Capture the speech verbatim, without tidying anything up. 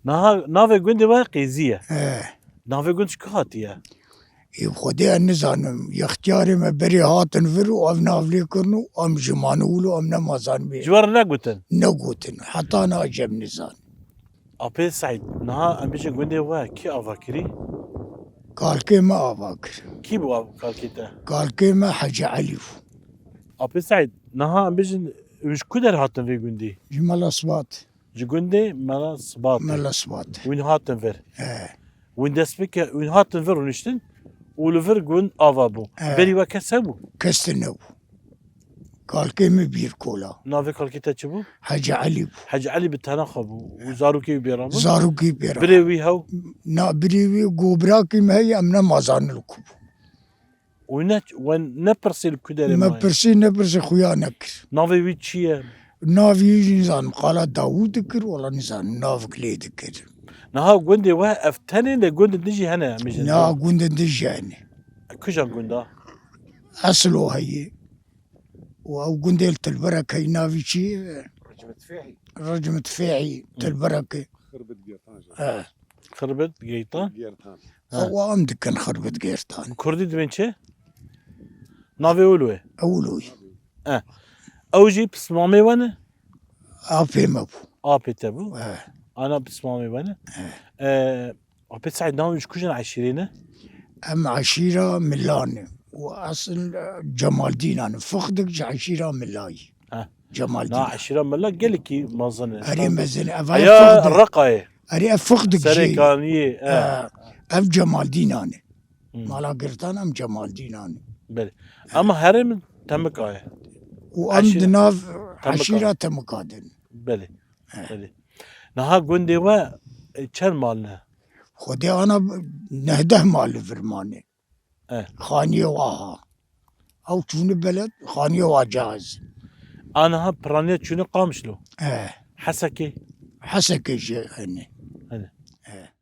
Niha navê gundê we Qêzî ye. He. Navê gund ji ku hatiye? Ê Xwedê ez nizanim. Yextiyarê me berê hatin vir û ev nav lê kirin û em ji mane wilo em nema zanibê. Ji we re negotin? Negotin. Heta niha jî em nizan. Apê Seîd, niha em bêjin gundê we kî ava kirî? Kalkê me ava kir. Kî bû av-, kalkê te? Kalkê me Hecî Elî bû. Apê Seîd, niha em bêjin, hûn ji ku der hatin vê gundî? Ji Mela Sibat. Ji gundê Mela Sibatê. Mela Sibat. Hûn hatin vir. He. Hûn dest pê ke-, hûn hatin vir rûniştin û li vir gund ava bû. He. Berî we kes hebû? Kes tune bû. Kalkê min bîr kola. Navê kalkê te çi bû? Hecî Elî bû. Hecî Elî bi tena xwe bû. Û zarokê wî bêra bû? Zarokê bêra. Birê wî hew? Na, birê wî ku birakî me heye, em nema zanin li ku bû. Û ne, we nepirsî li ku derê maye? Me pirsî, nepirsî, xuya nekir. Navê wî çi ye? Navê wî jî nizanim. Qala Dawûd dikir, wela nizanim. Navik lê dikir. Niha gundê we ev tenê de gundên din jî hene, em bêjin? Na, gundên din jî hene. Kujan gunda? Eslo heye. Û ew gundê li Tilberek heye, navî çi ye? Recmet Fehî. Recmet Fehî, Hı. Tilberek e. Xirbet Gertan jî. He. Xirbet Geytan? Gertan. He. Ew am dikin Xirbet Gertan. Bi kurdî dibên çi? Navê wilo ye? Ewlo ye. He. Ew jî pismamê we ne? Apê me bû. Apê te bû? He. Ana pismamê we ne? He. E, Apê Seîd, navê ji kujan eşîrê ne? Em eşîra Milan e. Û esil, e, Cemaldînan e. Fiqdik ji eşîra Milayî. Ha. Cemaldînan. Na, eşîra Mila gelekî mezin e. Erê mezin e. Ev Eya Fiqdik. Reqayê. Erê ev Fiqdik jê. Serê Kaniyê, e. E, ev Cemaldînan e. Hmm. Mala Girtan em Cemaldînan e. Belê. Ama herêm Temika ye. Û em Eşîra di nav Temika. Eşîra Temika din. Belê. He. Belê. Niha gundê we, e, çend mal ne? Xwedê ana nehdeh mal li vir mane. E. Xaniyê wa ha. Ew çûne beled, xaniyê wa caz. Aniha piraniya çûne Qamişlo. E. Hesekê? Hesekê jî hene.